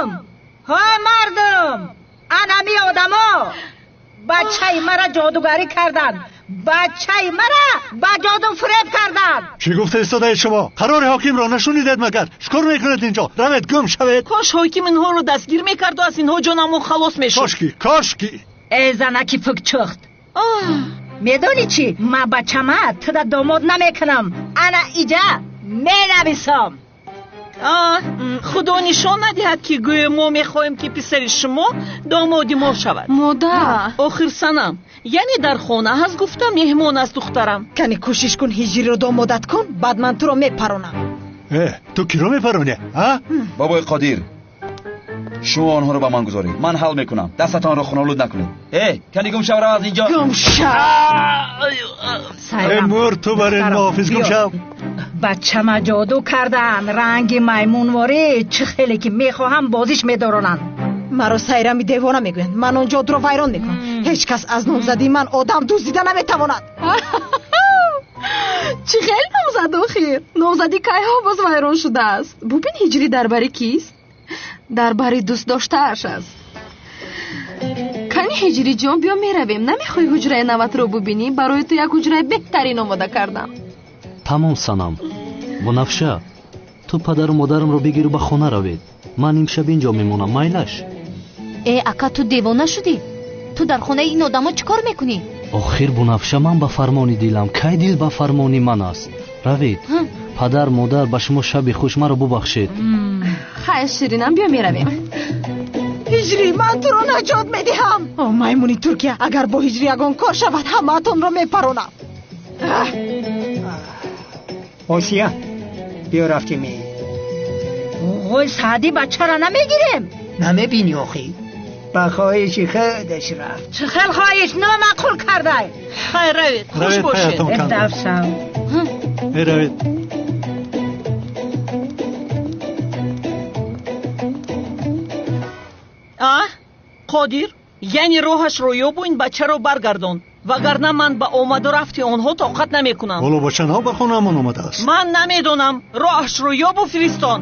Мардум, ҳо мардум, анами одамо бачаи мара ҷодугарӣ карданд, бачаи мара ба ҷоду фиреб карданд. Чӣ гуфта истодаед шумо? Қарори ҳокимро нашунидед магар? Чикор мекунед инҷо? Равед, гум шавед. Кош ҳоким инҳоро дастгир мекарду аз инҳо ҷонамон халос мешуд. Кошки, кошки. Эй занаки фукчухт, медонӣ чӣ? Ман бачама туда домод намекунам. Ана иҷа менависам. Худо нишон надиҳад, ки гӯё мо мехоҳем, ки писари шумо домоди мо шавад. Модар. Охир санам, яъне дар хона ҳаст гуфта меҳмон аст духтарам. Кане кӯшиш кун ҳиҷриро домодат кун, баъд ман туро мепаронам. Ту киро мепаронӣ, а? Бобои Қодир, шумо онҳоро ба ман гузоред, ман ҳал мекунам. Дастатонро хунолуд накунед. Кани гум шав, рав аз инҷо. Гум шав. Мур, ту бар ин муҳофиз гум шав. Бачама ҷоду кардан, ранги маймунворӣ чӣ хеле ки мехоҳам бозиш медоронанд. Маро сайрами девона мегӯянд. Ман он ҷодуро вайрон мекунам. Ҳеҷ кас аз номзадии ман одам дуздида наметавонад. Чӣ хел номзад охир? Номзадӣ кайҳо боз вайрон шудааст. Бубин ҳиҷрӣ дар бари кист? Дар бари дӯстдоштааш аст. Кани ҳиҷрӣ ҷон, биё меравем. Намехоҳӣ ҳуҷраи наватро бубинӣ? Барои ту як ҳуҷраи беҳтарин омода кардам. Тамом санам. Бунафша, ту падару модарамро бигиру ба хона равед. Ман имшаб инҷо мемонам, майлаш? Э, ака, ту девона шудӣ? Ту дар хонаи ин одамо чӣ кор мекунӣ? Охир Бунафша, ман ба фармони дилам. Кай дил ба фармони ман аст? Равед. Падар, модар, ба шумо шаби хуш, маро бубахшед. Хайр, ширинам, биё меравем. Ҳиҷрӣ, ман туро наҷот медиҳам. О, маймуни Туркия, агар бо ҳиҷрӣ ягон кор шавад, ҳамаатонро мепаронам. Осия, биё рафтем. Ой, Саъдӣ, бачаро намегирем. Намебинӣ охӣ? Ба хоҳиши худаш рафт. Чӣ хел хоҳиш? Номаъқул кардай. Хайр, равед, хуш бошед. Дафшав. Равед. Қодир, яъне роҳашро ёбу ин бачаро баргардон, вагарна ман ба омаду рафти онҳо тоқат намекунам. Ҳоло бача нав ба хонаамон омадааст. Ман намедонам, роҳашро ёбу фиристон.